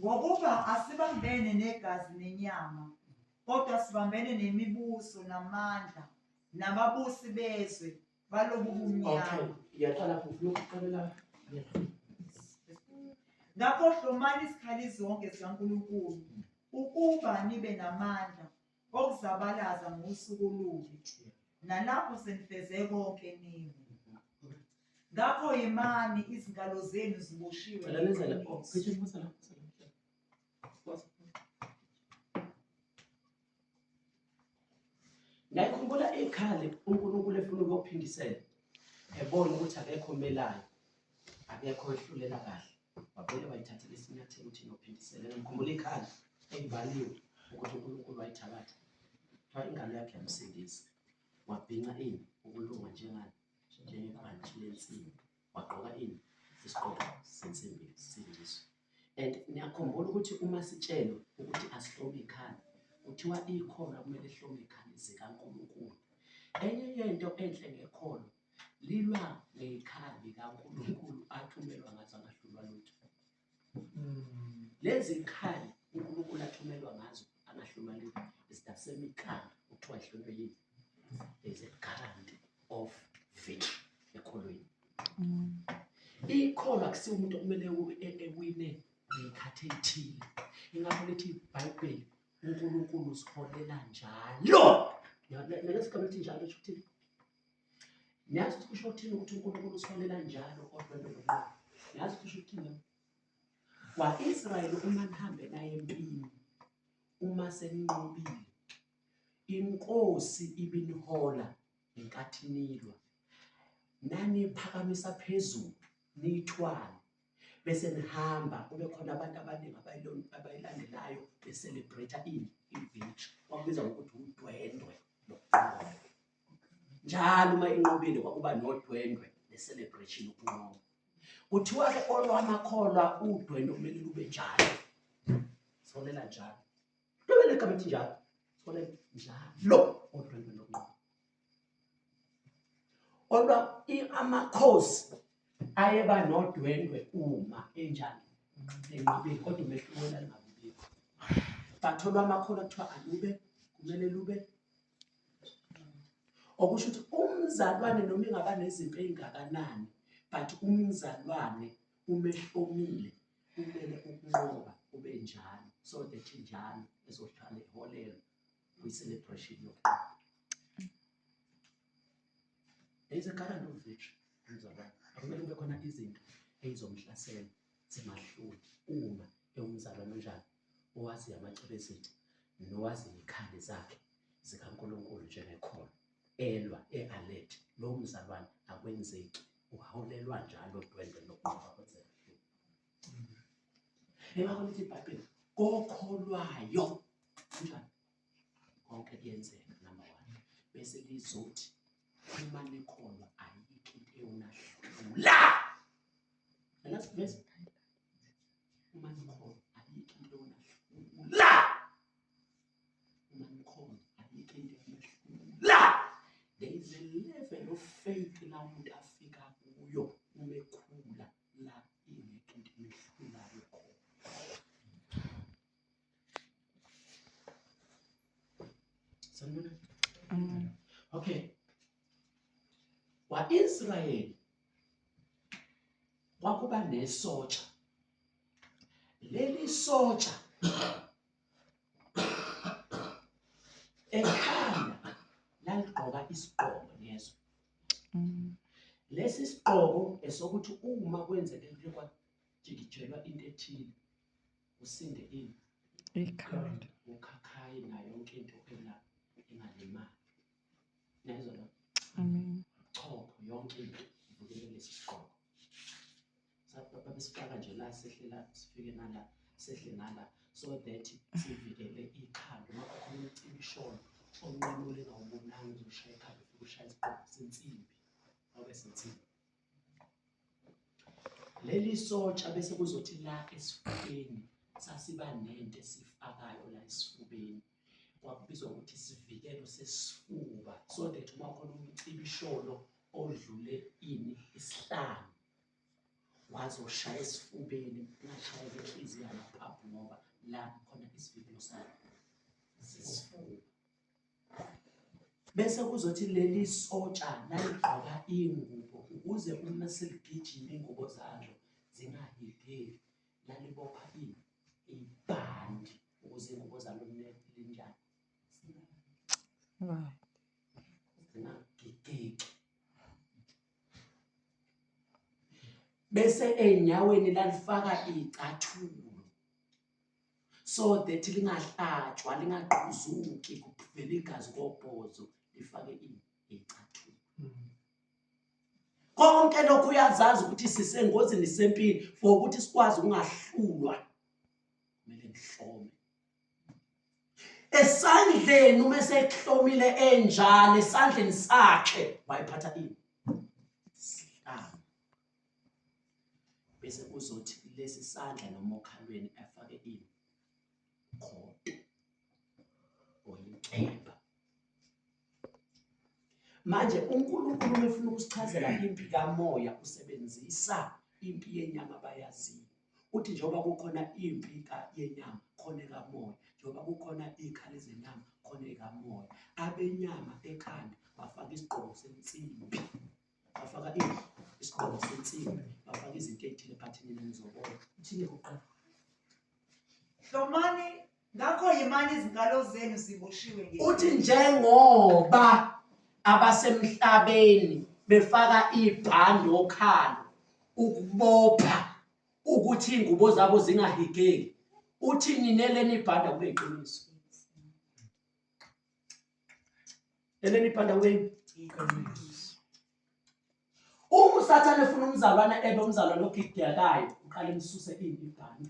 Ngokuba asibambene negazi nenyama, kodwa sibambene nemibuso namandla nababusi bezwe balobu Okay, bumnyama. ngiyaqala futhi ukuqalela. Ngakho hlomani izikhali zonke zikaNkulunkulu ukuba nibe namandla okuzabalaza ngosuku olubi, nalapho senifeze konke nimi. Ngakho yimani izingalo zenu ziboshiwe Cela neze la. Oh, ngeqiniso. cishe phosa la, phosa la. Phosa. Ngiyayikhumbula ikhali uNkulunkulu efuna ukuyophindisela. Ebona ukuthi akekho omelayo, akekho ehlulela kahle. Wavele wayithathela isinyathelo ukuthi nophindisela. Ngikhumbula ikhali eyibaliwe ukuthi uNkulunkulu wayithabatha. Kuthiwa ingalo yakhe yamsindisa. Wabhinca ini ukulunga njengani njengebhantshi lensimbi. Wagqoka ini isigqoko sensimbi sindiso. And niyakhumbula ukuthi uma sitshelwa ukuthi asihlome ikhanda, kuthiwa ikholwa kumele lihlome ikhanda zikaNkulunkulu. Enye yento enhle ngekholwa lilwa ngeyikhali likaNkulunkulu athumelwa ngazo angahlulwa lutho. Lezi khali uNkulunkulu athumelwa ngazo angahlulwa lutho is the same ikhali kuthiwa ihlulwe yini? There's a guarantee of victory ekholweni. Ikholwa akusiwo umuntu okumele ewine ngey'khathi ey'thile. Ingakho lithi iBhayibheli uNkulunkulu usiholela njalo. Nalesi gama elithi njalo lisho ukuthini? Niyazi ukuthi kusho ukuthini ukuthi uNkulunkulu usiholela njalo odwendwe lokunqoba? Niyazi ukuthi kusho ukuthini? Kwa-Israyeli uma nihambe naye empini, uma seninqobile, inkosi ibinihola ngenkathi nilwa, naniphakamisa phezulu niyithwale bese nihamba kube khona abantu abaningi abayilandelayo be-celebrate ini i-victory kwakubizwa ngokuthi udwendwe lokunqoba. Njalo uma inqobile kwakuba nodwendwe ne-celebration ukunqoba. Kuthiwa-ke olwamakholwa udwendwe kumele lube njalo, solela njalo lube negama elithi njalo, solela njalo udwendwe lokunqoba. Olwa amakhosi ayeba nodwendwe uma enjani enqobile, kodwa umehluko lalingabibikho. But olwamakholwa kuthiwa alube kumele lube okusho ukuthi umzalwane noma ingaba nezimpi ey'ngakanani but umzalwane uma ehlomile kumele ukunqoba kube njalo so that njalo ezohlala eholelwa kwi-celebration yokunqoba. There is a guarantee of victory umzalwane. Akumele kube khona izinto ey'zomhlasela zingahluli uma ewumzalwane onjani owaziyo amacebo ezitha nowaziyo iy'khali zakhe zikaNkulunkulu njengekholwa elwa e-alert lowo mzalwane akwenzeki uholelwa njalo dwendwe lokunqoba kwenzeka. Ingakho lithi iBhayibheli kokholwayo kanjani konke kuyenzeka number one bese lizothi uma nikholwa ayikho into eyonahlula. Angazi vesi uma nikholwa ayikho into eyonahlula. Uma nikhona ayikho into eyonahlula. There is a level of faith la umuntu afika kuyo uma ekhula la ingekho into emehlulayo khona. Sanibona. Okay. Kwa-Israyeli kwakuba nesotsha. Leli sotsha ekhanda laligqoka isigqoko nezwe. Lesi sigqoko esokuthi uma kwenzeke kuke kwajikijelwa into ethile usinde ini Ikhanda. Ukhakhayi nayo yonke into ela ingalimali. Niyayizwa lo? Amen. Chopho yonke into ivikele lesi sigqoko. Babesifaka nje la sehle la sifike nala sehle nala so that sivikele ikhanda uma kukhona umcibisholo onqamule engawubonanga uzoshaya ikhanda ufike ushaya isigqoko sensimbi ngoba sensimbi. Leli sotsha bese kuzothi la esifubeni sasiba nento esifakayo la esifubeni kwakubizwa ukuthi isivikelo sesifuba so that uma khona umcibisholo odlule ini isihlanu wazoshaya esifubeni ungashayeka inhliziyo amaphaphu ngoba Ngoba la khona isivikelo salo sesifuba. Bese kuzothi leli sotsha laligqoka ingubo ukuze uma seligijima ingubo zalo zingahideli, lalibopha ibhandi ukuze ingubo zalo linjani zingagigeki. Bese ey'nyaweni lalifaka iy'cathulo so that lingahlatshwa lingaqhuzuki kuvele igazi kobhozo lifake iy'cathulo. Konke lokhu uyazazi ukuthi sisengozini sempini for ukuthi sikwazi ukungahlulwa kumele ngihlome. Esandleni uma esehlomile enjalo esandleni sakhe wayephatha ini sihlangu bese kuzothi lesi sandla noma okhalweni afake ini khoto oyinkemba. Manje uNkulunkulu uma efuna ukusichazela impi kamoya usebenzisa impi yenyama abayaziyo. Uthi njengoba kukhona impi yenyama khona ekamoya, njengoba kukhona iy'khali zenyama khona ekamoya. Abenyama ekhanda bafaka isigqoko sensimbi, bafaka isigqoko sensimbi, bafaka izinto ey'thile but nina nizobona. Uthini kuqala? Hlomani ngakho yimani izinkalo zenu ziboshiwe nge Uthi njengoba abasemhlabeni befaka ibhande okhalo ukubopha ukuthi iy'ngubo zabo zingahigeki, uthi nina eleni ibhande akube yiqiniso. Eleni ibhande akube Iqiniso. Uma uSathane efuna umzalwane ebe umzalwane ogidekayo, uqale emsuse ini ibhande.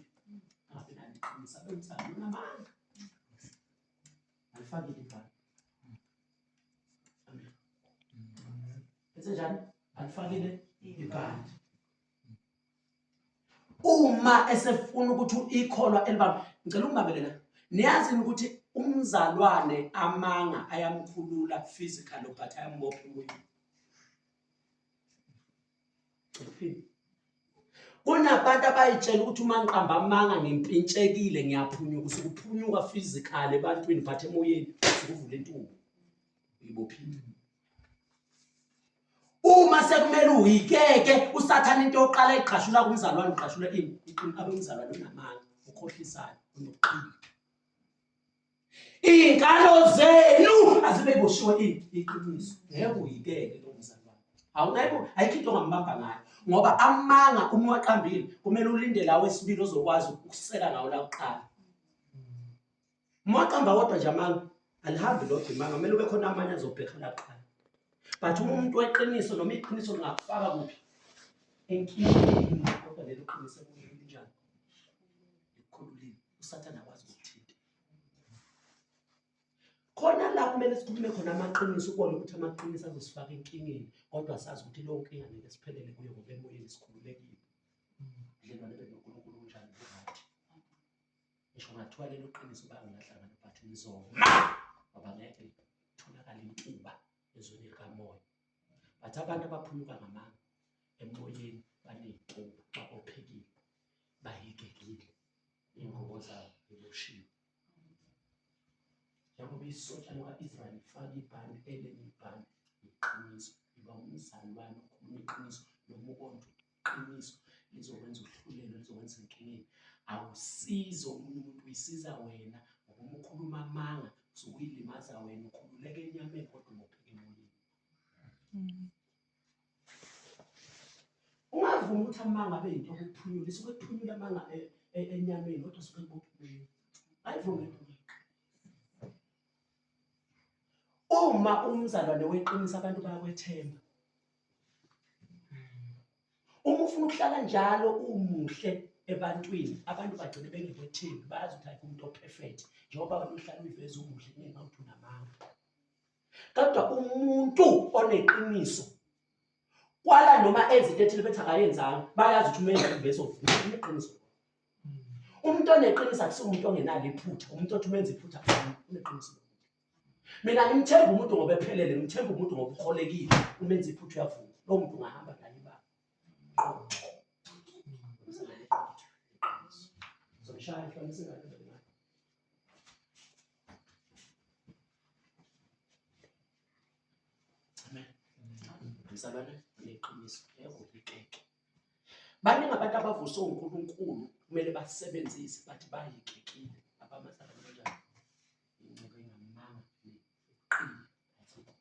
Angabe nalo iqiniso, abe umzalwane onamanga. Alifakile ibhande. Amen. Enze njani? Alifakile ibhande. Uma esefuna ukuthi ikholwa elibamba, ngicela ungibambele la. Niyazi ukuthi umzalwane amanga ayamkhulula physically but ayambopha emoyeni. Kunabantu abayitshela ukuthi uma ngiqamba amanga ngimpintshekile ngiyaphunyuka, usuke uphunyuka physically ebantwini but emoyeni usuke uvula intuba uyibophile. Uma sekumele uhikeke usathane into yokuqala eqhashula kumzalwane uqhashula ini iqini abe umzalwane unamanga ukhohlisayo unobuqili. Iy'nkalo zenu azibe iboshiwe ini iqiniso ngeke uhikeke lo mzalwane. Awungeke ayikho into ongambamba ngayo ngoba amanga uma uwaqambile kumele ulinde lawo esibili ozokwazi ukuseka ngawo la kuqala. Uma waqamba kodwa nje amanga alihambi lodwa imanga kumele ube khona amanye azobhekha la kuqala. But uma umuntu weqiniso noma iqiniso lingakufaka kuphi enkingeni kodwa lelo qiniso linjani likhululile usathane akwazi ukukuthinta. Khona la kumele sikhulume khona amaqiniso ubone ukuthi amaqiniso azosifaka enkingeni kodwa sazi ukuthi leyo nkinga ngeke siphelele kuyo ngoba emoyeni sikhululekile. Ubudlelwane bethu noNkulunkulu kunjani bu-right. Ngisho ngathiwa lelo qiniso bayangilahla ngalo but ngizoma ngoba ngeke litholakale intuba ezweni likamoya. But abantu abaphunyuka ngamanga emoyeni baney'ntuba babophekile bahigekile iy'ngubo zabo ziboshiwe. Njengoba isotsha lika-Israyeli lifaka ibhande elenye ibhande iqiniso iba umzalwane okhuluma iqiniso noma ubona iqiniso lizokwenza uhlulelo lizokwenza enkingeni awusizi omunye umuntu uyisiza wena ngoba uma ukhuluma amanga usuke uyilimaza wena ukhululeka enyameni kodwa ubopheke emoyeni. Ungavumi ukuthi amanga abe yinto yokuphunyula isuke kuphunyula amanga enyameni kodwa suke kubopha emoyeni. Ayivumi lento leyo. Uma umzalwane weqiniso abantu bayakwethemba. Uma ufuna ukuhlala njalo umuhle ebantwini abantu bagcine bengekwethembi bayazi ukuthi ayikho umuntu operfect njengoba wena uhlala uyiveza umuhle kungenxa yokuthi unamanga. Kodwa umuntu oneqiniso kwala noma enze into ethile bethi akayenzanga bayazi ukuthi umenza uvezo uneqiniso. Umuntu oneqiniso akusiwo umuntu ongenalo iphutha, umuntu othi umenza iphutha uneqiniso. Mina ngimthemba umuntu ngoba ephelele, ngimthemba umuntu ngoba ukholekile, umenza iphutha uyavuma. Lowo muntu ungahamba naye ibanga. Qotho. Qotho. Ngizonishaya hlukanisa ingane ngayo. Amen. Mzalwane uneqiniso ngeke ubikeke. Baningi abantu abavuswe uNkulunkulu kumele basebenzise bathi bayikekile abamazalwane kanjani. Incebo engamanga neqili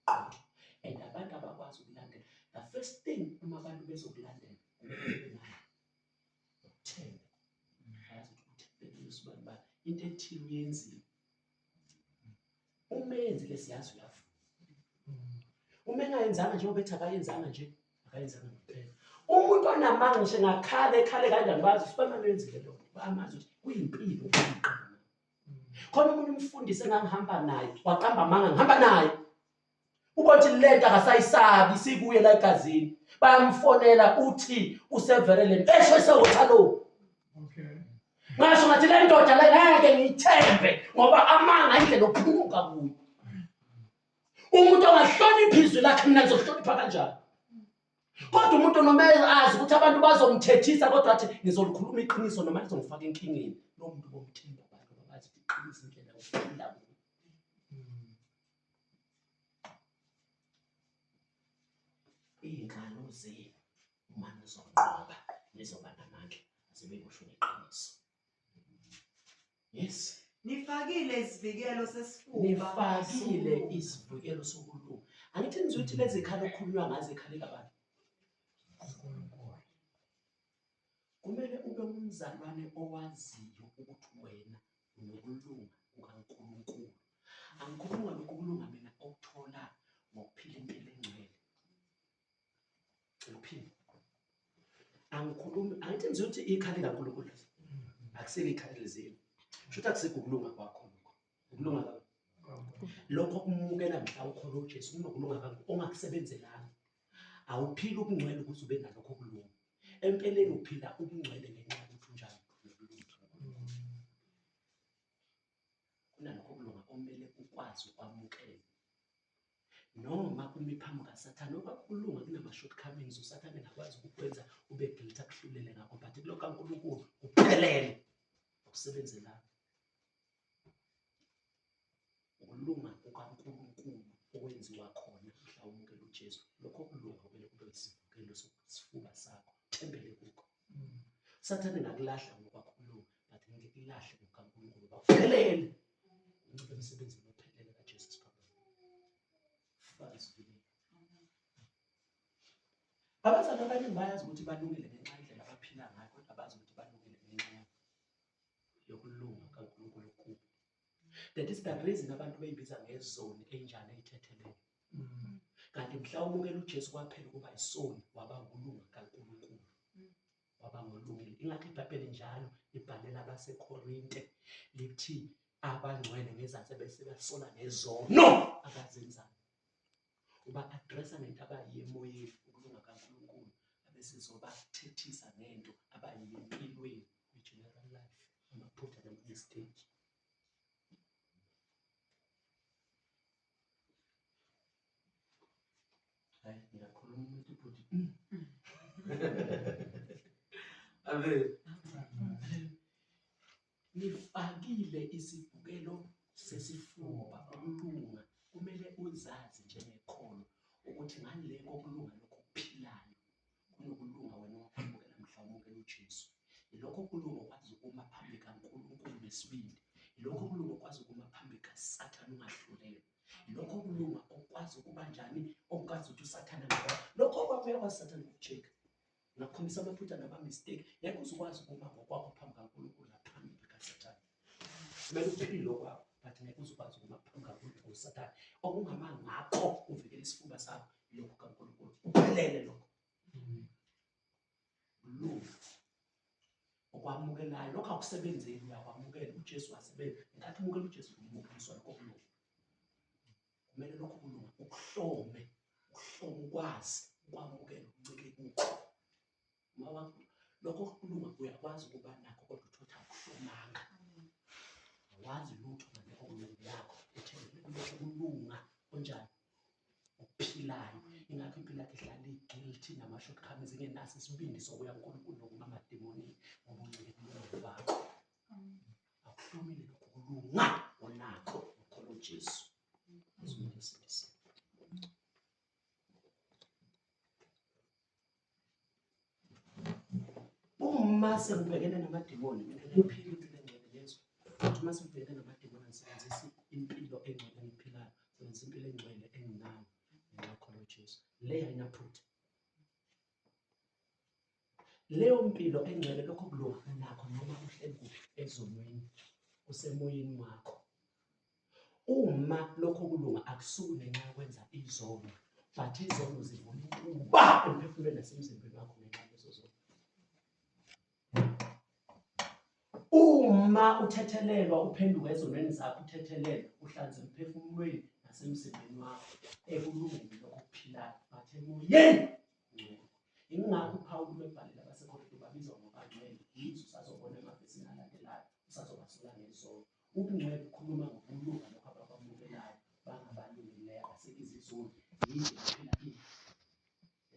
athi and abantu abakwazi ukulandela. The first thing uma abantu bezokulandela kumele bebe nayo ukuthemba. Bayazi ukuthi uthembekile usibani bani into ethile uyenzile. Uma eyenzile siyazi uyavuma. Uma engayenzanga njengoba ethi akayenzanga nje, akayenzanga ngempela. Umuntu onamanga ngisho engakhala ekhale kanjani bazi ukuthi bamane wenzile lokho. Bamazi ukuthi kuyimpilo ukuqamba. Khona omunye umfundisi engangihamba naye, waqamba amanga ngihamba naye. Ubona ukuthi lento akasayisabi sikuye la egazini. Bayamfonela uthi useverelen esho eseWaterloo. Okay. Ngasho ngathi le ndoda le ngeke ngiyithembe ngoba amanga indlela ophunyuka kuyo. Umuntu ongahloniphi izwi lakhe mina ngizohlonipha kanjani? Kodwa umuntu noma azi ukuthi abantu bazomthethisa kodwa athi ngizolikhuluma iqiniso noma lizongifaka enkingeni. Lo muntu bomthemba abantu babazi ukuthi iqiniso indlela yokuphila kuyo. Iy'nkalo zenu uma nizonqoba nizoba namandla azibe kusho neqiniso. Yes. Nifakile isivikelo sesifuba. Nifakile isivikelo sokulunga. Angithi nizwe ukuthi lezi khalo okukhulunywa ngazo ikhale kabani? uNkulunkulu. Kumele ube umzalwane owaziyo ukuthi wena unokulunga kukaNkulunkulu. Angikhulumi ngalokhu kulunga mina okuthola ngokuphila impilo engcwele. Ukuphila. Angikhulumi, angithi ngizothi ukuthi ikhali kaNkulunkulu lezi. Akusile ikhali lezini. Shuthi akusikho ukulunga kwakho lokho. Ukulunga kwakho. Lokho kumukela mhla ukholwa uJesu kunokulunga kwakho ongakusebenzelanga. Awuphili ubungcwele ukuze ube nalokho kulunga. Empeleni uphila ubungcwele ngenxa yokuthi unjani nokulunga. Kunalokho kulunga omele ukwazi ukwamukela. Noma umi phambi kaSathane okwakulunga kunama-shortcomings uSathane engakwazi ukukwenza ube guilty akuhlulele ngakho but kulokhu kaNkulunkulu kuphelele akusebenzelanga. Ukulunga kukaNkulunkulu okwenziwa khona mhla umukela uJesu lokho kulunga kumele kube isivikelo sesifuba sakho thembele kukho. Sathane ngakulahla ngokwakho ukulunga but ngeke kulahle ngokukaNkulunkulu ngoba kuphelele. Unciphe emsebenzini ophelele kaJesu esiphambano. Faka isivikelo. Abazali abaningi bayazi ukuthi balungile ngenxa yendlela abaphila ngayo kodwa bazi ukuthi balungile ngenxa yokulunga kaNkulunkulu kubo. That is the reason abantu beyibiza ngezoni enjani eyithethelele. Kanti mhla umukela uJesu kwaphela ukuba isoni waba ukulunga kaNkulunkulu. Waba ngolungile. Ingakho iBhayibheli njalo libhalela abaseKorinte lithi abangcwele ngezansi bese basola ngezono abazenzayo. Uba addressa ngento abayiyo emoyeni ukulunga kaNkulunkulu abesizobathethisa ngento abayiyo empilweni kwi-general life amaphutha nama-mistake. Hayi ngiyakhuluma umuntu bhuti. Amen. Nifakile isivukelo sesifuba ukulunga kumele uzazi njengekholwa ukuthi ngale kokulunga lokhu okuphilayo kunokulunga wena owakwamukela mhla wamukela uJesu. Yilokho kulunga okwazi ukuma phambi kaNkulunkulu nesibindi. Yilokho kulunga okwazi ukuma phambi kaSathane ungahlulelwa. Yilokho kulunga okwazi ukuba njani okwazi ukuthi uSathane ngoba lokho kwakho uyakwazi uSathane ukucheck. Ngakukhombisa amaphutha nama-mistake ngeke uze ukwazi ukuma ngokwakho phambi kaNkulunkulu naphambi kaSathane. Kumele uphile okwakho but ngeke uze ukwazi ukuma phambi kaNkulunkulu uSathane. Okungama ngakho uvikela isifuba sakho lokhu kaNkulunkulu. Uphelele lokho. Kulunga. Okwamukelayo lokho akusebenzeli uyakwamukela uJesu wasebenza. Ngenkathi umukela uJesu umukeliswa lokho kulunga. Kumele lokho kulunga ukuhlome, ukuhlome ukwazi ukwamukela uncike kukho. Uma lokho kulunga uyakwazi ukuba nakho kodwa uthotha akuhlomanga. Awazi lutho ngalokho kulunga yakho uthembele kulokho kulunga onjani ophilayo. Ingakho impilo yakhe ihlala i-guilty nama-shortcomings ingenaso isibindi sokuya kuNkulunkulu nokuma amademonini ngoba uncike kulunga kwakho. uJesu umuntu osindisiwe. Uma sengibhekene namadimoni, mina ngiphila impilo engcwele yezwe. Futhi uma sengibhekene namadimoni angisebenzisi impilo engcwele engiyiphilayo, ngisebenzisa impilo engcwele enginayo ngenxa yokholo Jesu. Le ayinaphutha. Leyo mpilo engcwele lokho kulunga nakho noma uhleli kuphi ezonweni kusemoyeni wakho. Uma lokho kulunga akusuki ngenxa yokwenza izono, but izono zivula intuba emphefumulweni nasemzimbeni wakho ngenxa yalezo zono. Uma uthethelelwa uphenduka ezonweni zakho uthethelelwe uhlanze emphefumulweni nasemzimbeni wakho ekulungeni lokho okuphilayo but emoyeni ngcwele. Ingakho uPawulu uma ebhalela abaseKorinte ubabizwa ngobangcwele, yizo usazobona emavesini alandelayo usazobasola ngezono. Ubungcwele bukhuluma ngokulunga lokho abakwamukelayo bangabalungileyo abasekho izizoni yize baphila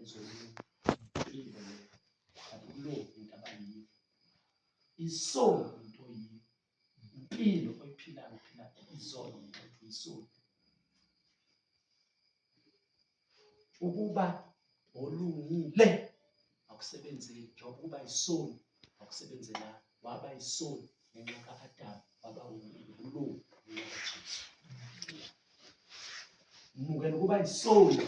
ezonweni impilo leyo akulungi into abayiyo isono into oyiyo impilo oyiphilayo uphila izono ngenxa yokuthi uyisoni ukuba olungile akusebenzeli njengoba ukuba isoni akusebenzelanga waba isoni ngenxa ka-Adamu waba ukulunga ngenxa kaJesu mukela ukuba isoni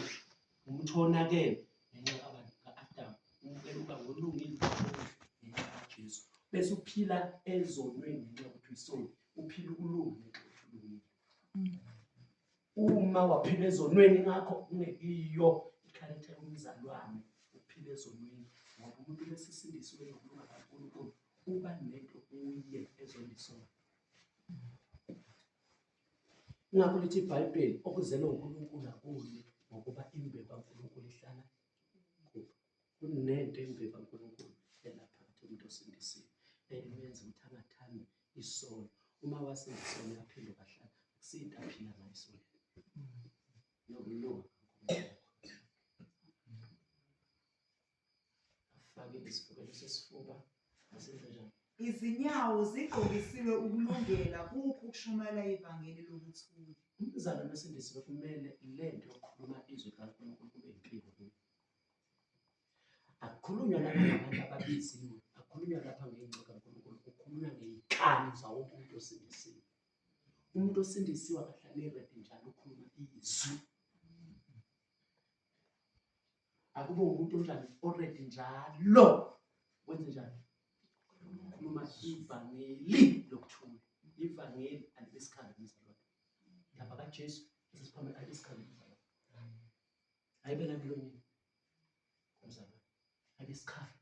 umuntu onakele ngenxa kabani ka-Adamu umukela ukuba ngolungile ngenxa kaJesu bese uphila ezonweni ngenxa yokuthi uyisoni uphila ukulunga ngenxa yokuthi ulungile Uma waphila ezonweni ngakho kungekiyo ikharektha yomzalwane ukuphila ezonweni ngoba umuntu besisindisiwe nokulunga kaNkulunkulu uba nento kuye ezondisona. Ingakho lithi iBhayibheli okuzelwe uNkulunkulu akuni ngokuba imbewu kaNkulunkulu ihlala kubo. Kunento imbewu kaNkulunkulu elapha phakathi umuntu osindisiwe emenza ukuthi angathandi isono. Uma wasindiswa uyaphenduka ahlala akusinto aphila ngayo isono. Nokulunga afake isivukelo sesifuba asenze njani? Izinyawo zigqokisiwe ukulungela kukho ukushumayela ivangeli lokuthula. Umzalwane osindisiwe kumele le nto yokukhuluma izwi likaNkulunkulu kube impilo kuye. Akukhulunywa lapha ngabantu ababiziwe, akukhulunywa lapha ngenxa kaNkulunkulu, kukhulunywa ngey'nkani zawo wonke umuntu osindisiwe. Umuntu osindisiwe akahlale eredi njalo ukhuluma izwi. Akube umuntu onjani oredi njalo wenze njani? Khuluma ivangeli lokuthula. Ivangeli alibe isikhala mzalwane. Ndaba kaJesu esisiphambili alibe isikhala mzalwane. Ayibe la emlonyeni mzalwane. Ayibe isikhala.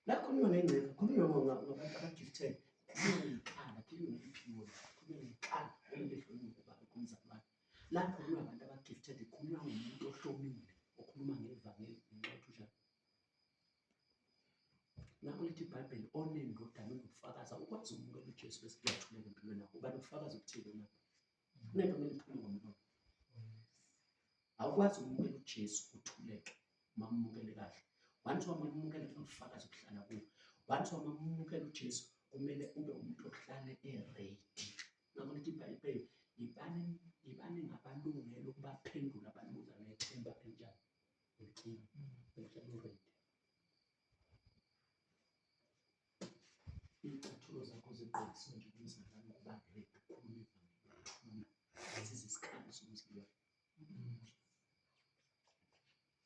La khulunywa ngengcebo, khulunywa ngabantu abagifted, khulunywa ngey'khala, khulunywa ngey'phiwo, khulunywa ngey'khala umuntu ehlomile kumzalwane. La khulunywa ngabantu abagifted, khulunywa ngomuntu ohlomile okhuluma ngevangeli ngenxa yokuthi unjani. Ngakho lithi iBhayibheli onendodana unobufakazi awukwazi ukumukela uJesu bese kuyathuleka empilweni yakho uba nobufakazi obuthile na kunento kumele iphume ngomlomo awukwazi ukumukela uJesu uthuleke uma umukele kahle once wamamukela kunobufakazi obuhlala kuwe once wamamukela uJesu kumele ube umuntu ohlale eready ngakho lithi iBhayibheli ibani ibani ngabalungele ukubaphendula abanibuza ngethemba elinjani elikini elihlale ready Iy'cathulo zakho zigqokiswe nje umzalwane ukuba ready ukukhuluma ivangeli lokuthula. Lezi zizikhali zomzalwane.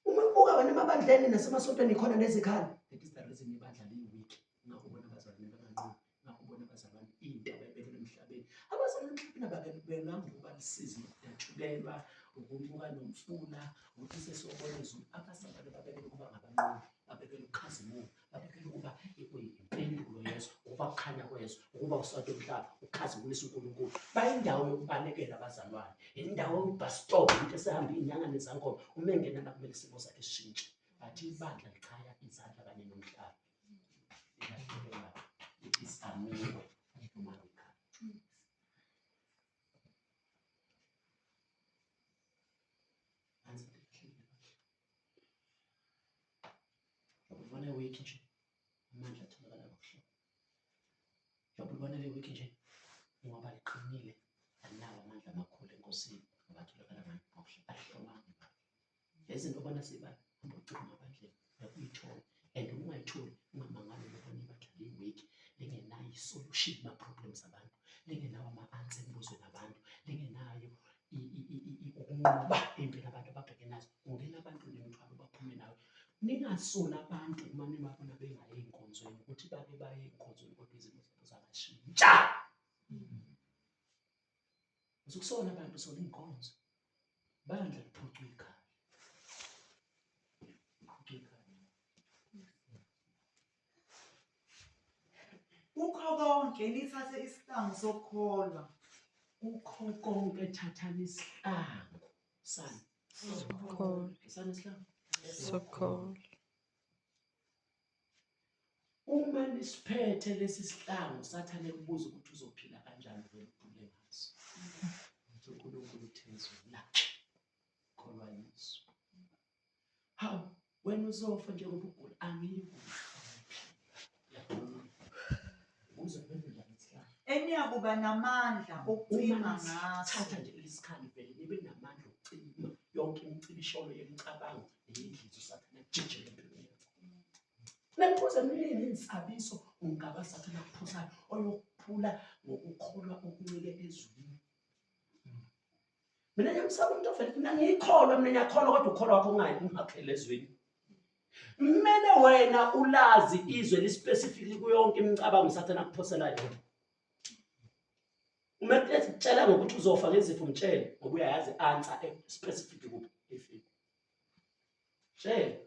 Uma ubuka wena emabandleni nasemasontweni khona nezikhali. That is the reason ibandla liyi-weak. Ngakho ubona abazalwane benganqobi. Ngakho ubona abazalwane into abayibekele emhlabeni. Abazalwane emhlabeni ababelanga ukuba lisizi nokudatshukelwa, ukumuka nomfula, ukuthi sesiyobona izulu. Abazalwane babekele ukuba ngabanqobi, babekele ukukhazimula. Babekele ukuba impendulo yezwe, ukuba kukhanya kwezwe, ukuba usonto omhlaba, ukukhazimulisa uNkulunkulu. Bayindawo yokubalekela abazalwane, indawo yobus stop, into esehamba iy'nyanga nezangoma. Uma engena la kumele isimo sakhe sishintshe. But ibandla lichaya izandla kanye nomhlaba. Lilahlekelwa isamiwe noma likhaya. Nansi into ehlekile. Ubona week nje amandla atholakala ngokuhlola. Njengoba ubona le week nje Ngoba liqinile, alinawo amandla amakhulu enkosini, ngoba atholakala ngani? Alihlomanga ibandla. Lezi zinto obona sibala, hamba ucike emabandleni, uyakuyithola. And uma ungayitholi, ungamangali uma ubona ibandla liyi-weak, lingenayo i-solution kuma-problems abantu, lingenawo ama-answer emibuzweni abantu, lingenayo ukunqoba ey'ntweni abantu ababhekene nazo. Kungena abantu nemithwalo baphume nayo. Ningasoli abantu uma nibabona bengayi ey'nkonzweni ukuthi bake baye ey'nkonzweni kodwa izimo zabo zangashintsha. Usukusola abantu usola iy'nkonzo. Bandla liphucwa ikhaya. Liphucwa ikhaya. Kukho konke nithathe isihlangu sokukholwa. Kukho konke thathani isihlangu sani. Sokukholwa. Sani isihlangu? Sokukholwa. Uma nisiphethe lesi sihlangu sathane kubuza ukuthi uzophila kanjani vele udlule ngaso. Uthi uNkulunkulu uthe ezweni lakhe kholwa yiso. Hawu wena uzofa njengoba ugula angiyikufa ngiyaphila. Ubuza vele njani isihlangu? Eniyakuba namandla okucima Uma ngaso. thatha nje lesikhali vele nibe namandla okucima yonke imicibisholo yemicabango neyendlizo sathane akujijele empilweni yakho. Nemibuzo eminingi insabiso ungaba sathane akuphosayo oyokuphula ngokukholwa okuncike ezwini. Mina ngiyamsaba umuntu ovele mina ngiyikholwa mina ngiyakholwa kodwa ukholwa wakho ungayi ungakhele ezwini. Kumele wena ulazi izwe lispecific kuyonke imicabango sathane akuphosela yona. Uma ekutshela ngokuthi uzofa ngezifo mtshele ngoba uyayazi answer specific kuphi efini. Tshela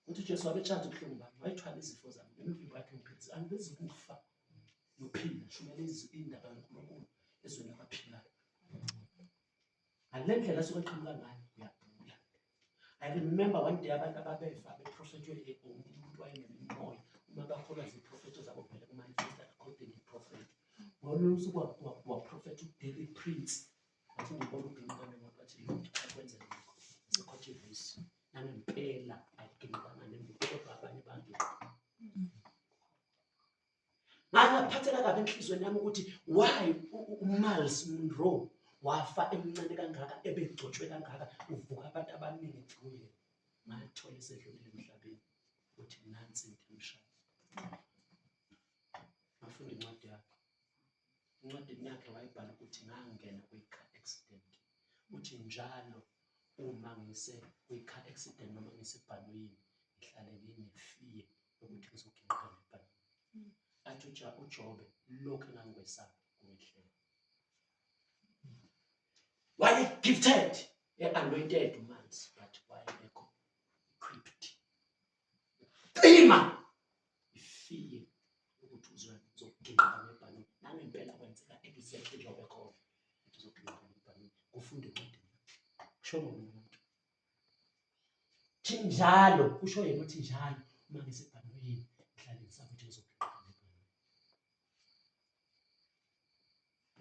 ukuthi uJesu wabetshatha ubuhlungu bami, wayethwala izifo zami, nemivimbo yakhe ngiphilisa. Angibizi ukufa, ngiyophila, shumela indaba kaNkulunkulu ezweni labaphilayo. Ngale ndlela asuke eqhamuka ngayo uyabhula. I remember one day abantu ababefa beprofethwe umuntu wayenemimoya uma bakholwa ziprofetho zabo phela kumanifesta according to prophet. Ngolunye usuku waprofetha uDerry Prince wathi ngibona uginqika nemoto wathi akwenze lokho sekhothe ivesi nangempela ayiginqikanga nemoto kodwa abanye baginqika. Ngangaphatheka kabi enhliziyweni yami ukuthi why uMiles Monroe wafa emncane kangaka ebegcotshwe kangaka uvuka abantu abaningi through yena. Ngathola esedlulile emhlabeni ukuthi nansi into emshaya. Ngafunda incwadi yakhe. Encwadini yakhe wayebhala ukuthi ngangena kwi-car accident. Uthi njalo uma ngise kwi-car accident noma ngisebhanoyini ngihlale ngine-fear yokuthi ngizoginqika ngebhanoyi. Athi uJobe lokhu engangikwesaba kungehlela. Waye gifted, e-anointed uManzi but wayengekho equipped. Cima ifear ukuthi uzoginqika ngebhanoyi. Nangempela kwenzeka exactly njengoba ekhona ukuthi uzoginqika ngebhanoyi. Kufunde encwadini. Kusho ngomunye umuntu. Thi njalo kusho yena uthi njalo uma ngisebhanoyini ngihlale ngisaba ukuthi ngizoginqika ngebhanoyi.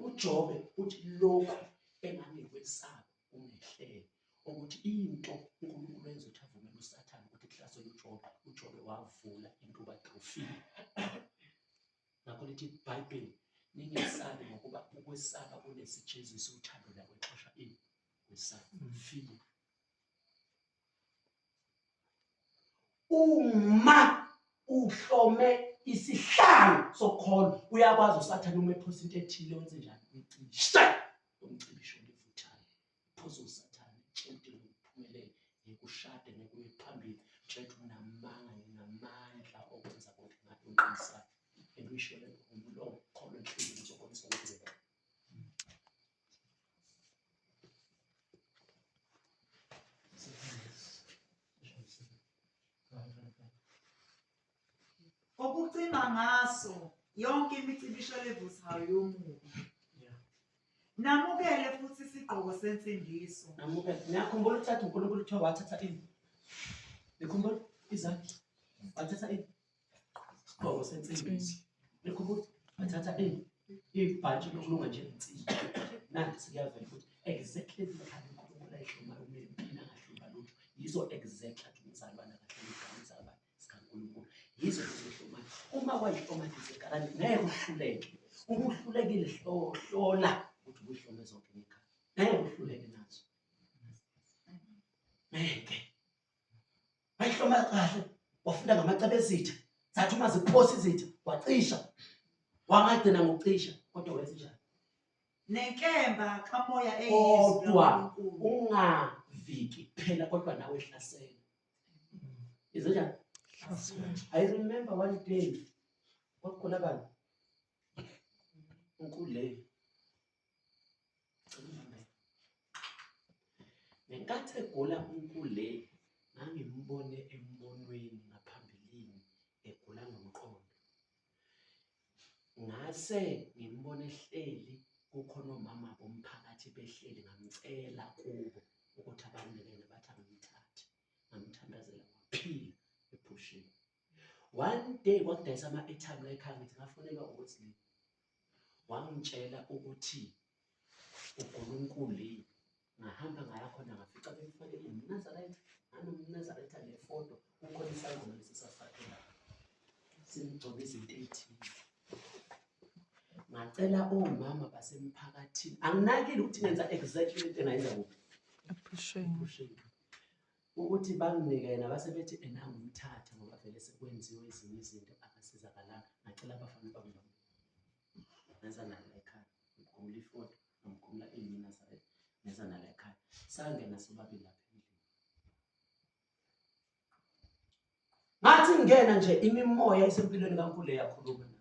UJobe uthi lokhu engangikwesaba kungehlele ukuthi into uNkulunkulu enza ukuthi avumele uSathane ukuthi kuhlaselwe uJobe, uJobe wavula intuba through fear. Ngakho lithi iBhayibheli ningesabi ngokuba ukwesaba kunesijeziso uthando lwakwexosha ini kwesaba fear. Uma uhlome isihlangu sokukholwa uyakwazi usathane uma ephosa into ethile wenze njani uyicishe umcibisho olivuthayo phosa usathane tshela ukuthi ngiphumelele ngikushade ngikuye phambili tshela ukuthi unamanga nginamandla okwenza konke ngathi unqinisayo and uyisho le nto ngomlomo kholwa enhliziyweni uzobona sokwenzeka. Okucima ngaso yonke imicibisholo evuthayo yomubi. Namukele futhi isigqoko sensindiso. Namukele. Niyakhumbula uthatha uNkulunkulu kuthiwa wathatha ini? Nikhumbula izandla? Wathatha ini? Isigqoko sensindiso. Nikhumbula? Wathatha ini? Ibhantshi lokulunga njengensimbi. Nanti sekuyavela ukuthi exactly izikhali uNkulunkulu ayihlomayo uma empini angahlulwa lutho. Yizo exactly athi umzalwane akahlole igama zalwane zikaNkulunkulu. Yizo lezo hlomayo. Uma wayihloma nje ngeke uhluleke. Uma uhlulekile hlola ukuthi ubuhlome zonke ngekhaya. Ngeke uhluleke nazo. Ngeke. Wayihloma kahle, wafunda ngamacebo ezitha. Zathi uma ziphosa izitha, wacisha. Wangagcina ngokucisha, kodwa wenza njani? Nenkemba kamoya eyizwi Kodwa laNkulunkulu. ungaviki kuphela kodwa nawe hlasela. Is it njani? I remember one day kwakukhona bani? Unkule. Ngenkathi egula uNkule ngangimbone embonweni ngaphambilini egula ngomqondo. Ngase ngimbone ehleli kukhona omama bomphakathi behleli ngamcela kubo ukuthi abanikele bathi angimthathe. Ngamthandazela waphila ephusheni. One day kwakudayisa ama-airtime la ekhaya ngithi ngafonelwa uWesley. Wangitshela ukuthi uNkulunkulu ngahamba ngaya khona ngafica bemfake iMnazaretha nganomNazaretha nefoto kukhona isangoma lesi sasakhe lapha simgcoba izinto ey'thile ngacela omama basemphakathini anginakile ukuthi ngenza exactly into engayenza kuphi Ephusheni. Ukuthi banginike yena base bethi ena ngumthathe ngoba vele sekwenziwe ezinye izinto akasizakalanga ngacela abafana bangibambe ngeza nalo ekhaya ngimkhumula ifoto ngamkhumula iyiminazaretha ngeza nalo ekhaya sangena sobabili lapha endlini ngathi ngingena nje imimoya esempilweni kaNkulu yakhuluma nami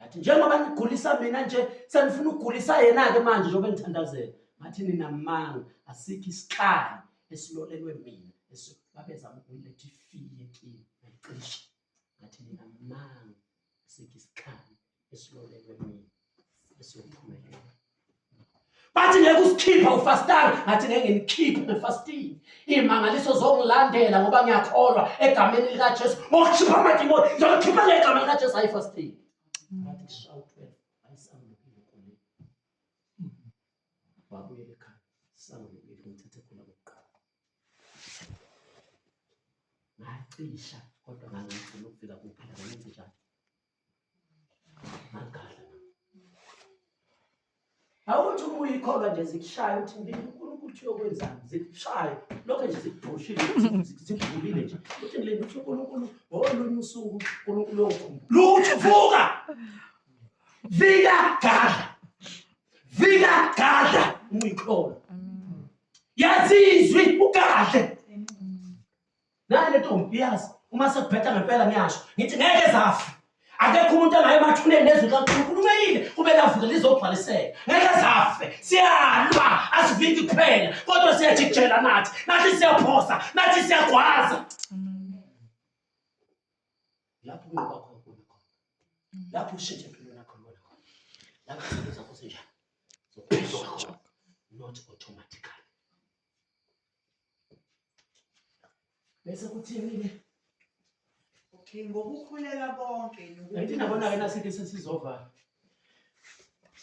Ngathi njengoba nigulisa mina nje senifuna ukugulisa yena-ke manje njengoba nithandazela. Ngathi ninamanga asikho isikhali esilolelwe mina babezama ukuletha ifiye kimi ngayicisha. Ngathi ninamanga asikho isikhali esilolelwe mina esiyophumelela. Bathi ngeke usikhipha ufastanga, ngathi ngeke nginikhiphe ngefasting. Iy'mangaliso zongilandela ngoba ngiyakholwa egameni likaJesu. Ngokukhipha amadimoni, ngizokukhipha ngegama likaJesu hayi fasting. Ngathi kushaya u-12, ayisangulukile kule. Wabuyela ekhaya, sangulukile ngimthathe khona kokuqala. Ngacisha kodwa ngangifuna ukufika kuphela ngenze njani? Ngagadla nami. Awuthi uma uyikholwa nje zikushaya uthi ngilinde uNkulunkulu uthi uyokwenzani zikushaya lokho nje zikubhushile zikuvulile nje uthi ngilinde uthi uNkulunkulu ngolunye usuku uNkulunkulu uyongikhumbula lutho vuka vika gadla vika gadla uma uyikholwa yazi izwi ugadle Nayi le ntombi iyazi uma sekubheda ngempela ngiyasho ngithi ngeke zafe. Akekho umuntu angaye emathuneni nezwi likaNkulunkulu umeyile kube lavuke lizogcwaliseka. Ngeke zafe. Siyalwa asiviki kuphela kodwa siyajikijela nathi. Nathi siyaphosa, nathi siyagwaza. Lapho unqoba khona khona. Lapho ushintshe empilweni yakho lona khona. Lapho izinto zakho zinjani? Zophenduka khona. Not automatically. Bese kuthini-ke? Okay, ngokukhuleka konke Angithi nabona-ke nasithi sesizovala.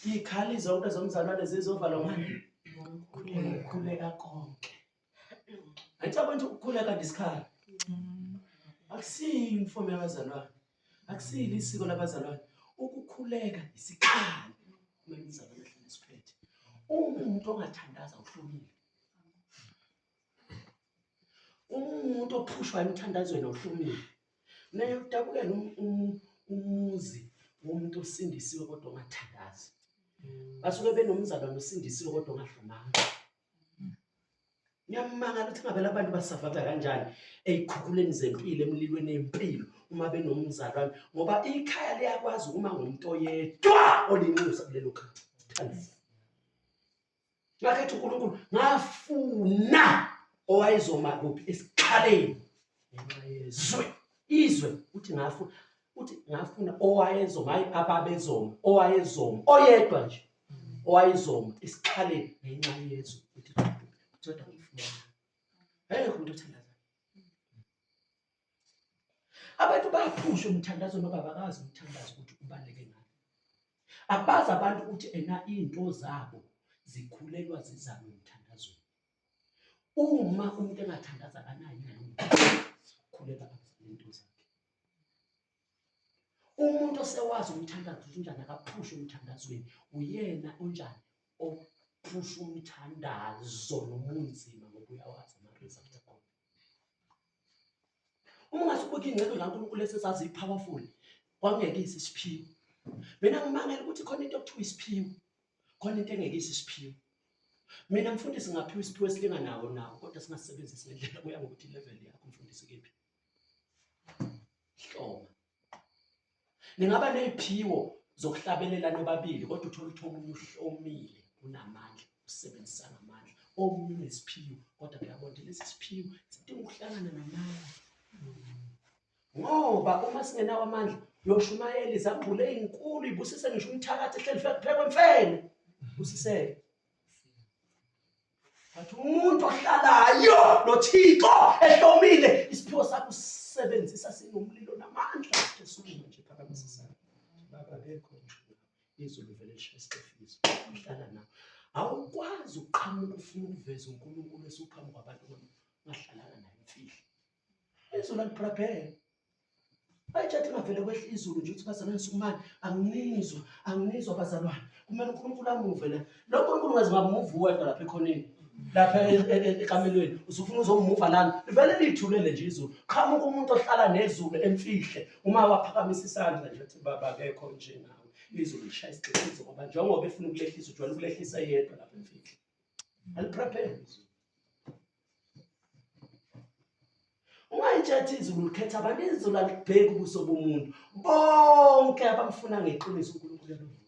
Iy'khali zonke zomzalwane zizovalwa ngani? Ngokukhuleka konke. Angithi abantu ukukhuleka ndisikhala. Akusiyo imfomo yabazalwane. Akusilo isiko labazalwane. Ukukhuleka isikhali. Kumele umzalwane ahlale esiphethe. Uma umuntu ongathandaza uhlomile. Umuntu ophushwa emthandazweni ohlomile. Naye udabukela umuzi womuntu osindisiwe kodwa ongathandazi. Basuke benomzalwane osindisiwe kodwa ongahlomanga. Ngiyamangala ukuthi ngabe labantu basavava kanjani ey'khukhuleni zempilo emlilweni yempilo uma benomzalwane ngoba ikhaya liyakwazi ukuma ngomuntu oyedwa olinxusa kulelo khaya. Thandaza. Ngakhetha uNkulunkulu ngafuna owayezoma kuphi esikhaleni ngenxa yezwe. Izwe uthi ngafuna uthi ngafuna owayezoma hayi ababezoma owayezoma oyedwa nje owayezoma esikhaleni ngenxa yezwe uthi kodwa ngifuna akekho umuntu othandazayo. Abantu bayaphushwa emthandazweni ngoba abakazi umthandazo ukuthi ubaluleke ngani. Abazi abantu ukuthi ena iy'nto zabo zikhulelwa zizame emthandazweni. Uma umuntu engathandaza akanayo ingane ukukhulelwa into zakhe. Umuntu osewazi umthandazo ukuthi unjani akaphushe umthandazweni uyena onjani ophusha umthandazo nomunzima ngoba uyawazi ama-result akhona. Uma ungase ubuke iy'nceku zikaNkulunkulu esezazi i-powerful kwakungeke isiphiwo. Mina ngimangele ukuthi khona into okuthiwa isiphiwo, khona into engeke isiphiwo. Mina mfundisi ngaphiwa isiphiwo esilinganawo nawo kodwa singasebenzisi ngendlela kuya ngokuthi level yakho mfundisi kephi. Hloma. Ningaba neziphiwo zokuhlabelela nobabili kodwa uthole ukuthi omunye uhlomile unamandla usebenzisa ngamandla omunye unesiphiwo kodwa kuyabona ukuthi lesi siphiwo sidinga ukuhlangana namandla ngoba uma singenawo amandla uyoshumayela izambule ey'nkulu ibusise ngisho umthakathi ehleli fekuphekwe mfene busiseke But umuntu ohlalayo noThixo ehlomile isiphiwo sakho usebenzisa sinomlilo namandla esukuma nje phakamisa isandla. Baba akekho nje izulu vele lishaya isicefiso uhlala nawo. Awukwazi ukuqhamuka ufuna ukuveza uNkulunkulu esuphambi kwabantu ongahlalanga naye imfihlo. Izulu aliprepare. Bayitshathi ngavele kwehla izulu nje uthi bazalwane sukumani anginizwa anginizwa bazalwane kumele uNkulunkulu amuve la lo nkulunkulu ngaze ngamuva uwedwa lapha ekhoneni lapha e, e, e, ekamelweni usufuna uzomuva lana livele liyithulele nje izulu qhamuka umuntu ohlala nezulu emfihle uma waphakamisa isandla nje uthi baba akekho nje nawe izulu lishaya isigxikizo ngoba njengoba efuna ukulehlisa ujwayele ukulehlisa yedwa lapha emfihle aliprepare izulu Ungayitshethi izulu likhetha abantu, izulu alibheki ubuso bomuntu. Bonke abamfuna ngeqiniso uNkulunkulu uyabavuma.